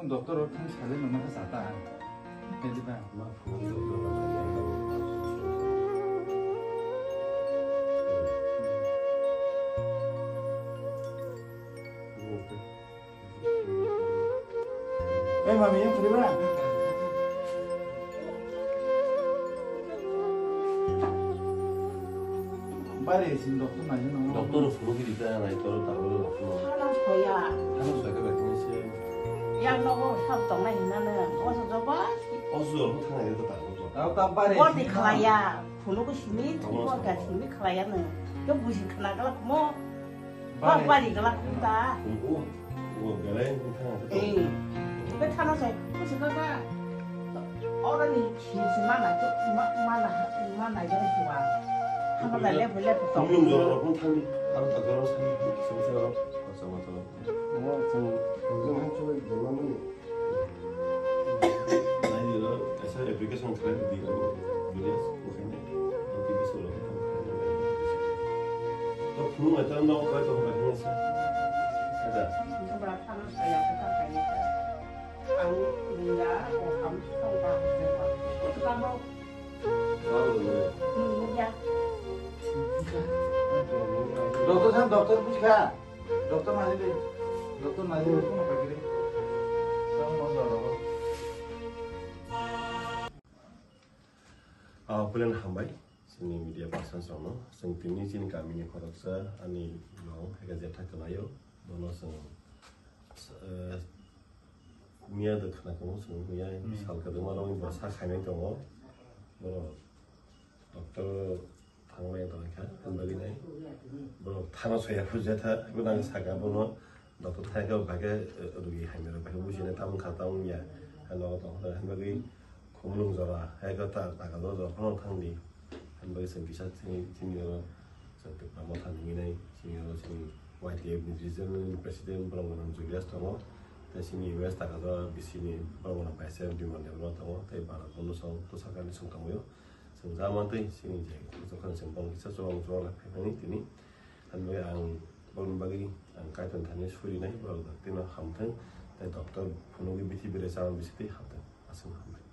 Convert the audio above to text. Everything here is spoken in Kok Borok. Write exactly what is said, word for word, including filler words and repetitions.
Doctor rok thang salai no nang sata. Kaidiba. Eh, mami, yang kaidiba. Bare sing doctor nai no. Doctor phuru gidi ta nai toro tabuk doctor. Hana soya. Hana soya ka bai se. Yang nogo sab tongnai hinane. Oso joba. Oso joba thang nai ta tabuk. Tao ta bare. Bor di khalaya. Phuru ko simi, thumbo ka simi khalaya ne. Yo buji khana kala kumo. Bari gala kuta. Ugo, ugo belai wngkha. Eh, be thana sai, kusi kaka. Ora ni khi si mana tu, mana, mana jere kuwa. Hama da le bole tu. Tumlung jora rok thangni, aro ta jora sai, kisa kisa rok, kasa mata rok. Ugo, ugo, ugo, ugo, ugo. Naidi ro, kaisa application khlai di ro, Julius, okhai nai, notification ro. To phone mai ta no khlai to khlai nai sa. Ada. Ang ya, o ham thong ba. Ko ta mo. Hmm, ya. Doctor san, doctor buji kha. Doctor nai le, doctor nai le, kono kaki le. Tamo no jora. Ah, pulen hambai, chini media persons rokno, chwng tini chini kamini khoroksa, ani yong, heka jetha kwlaio, bono chwng, eh, miya de khna tongo, chwng miya sal kwdwma rokni bo sa khainai tongo, borok doctor thanglai tongkha, hwnbagwi nai borok thana soya phuru jetha, abo nang saka bono doctor thaika bagwi, eh, rugi hamya rok bagwi bujinai tamung kha tamung ya, hwnba tongkha, hwnbagwi khumulwng jora, hai khe ta taka jora jora phano thangdi, hwnbagwi chwng kisa chini, chini oro chwng twpra motha nungwi nai, chini oro chini Y T F ni regional president borok gwnang Julius tongo, tei chini U S taka jora B C ni borok gwnang vice chair Bimal Debbarma tongo, tei bara bono chwng bwsakani chwng tongwi o. Chwng ja mantwi chini je khuchukkhani chwng bong kisa chuwang chuwang lai phaimani tini. Hwnwi ang bongni bagwi ang Kaitor thani surinai, borok tino hamthwng tei doctor phunugwi bithi bere chama bisitwi hamthwng. Aswk hambai.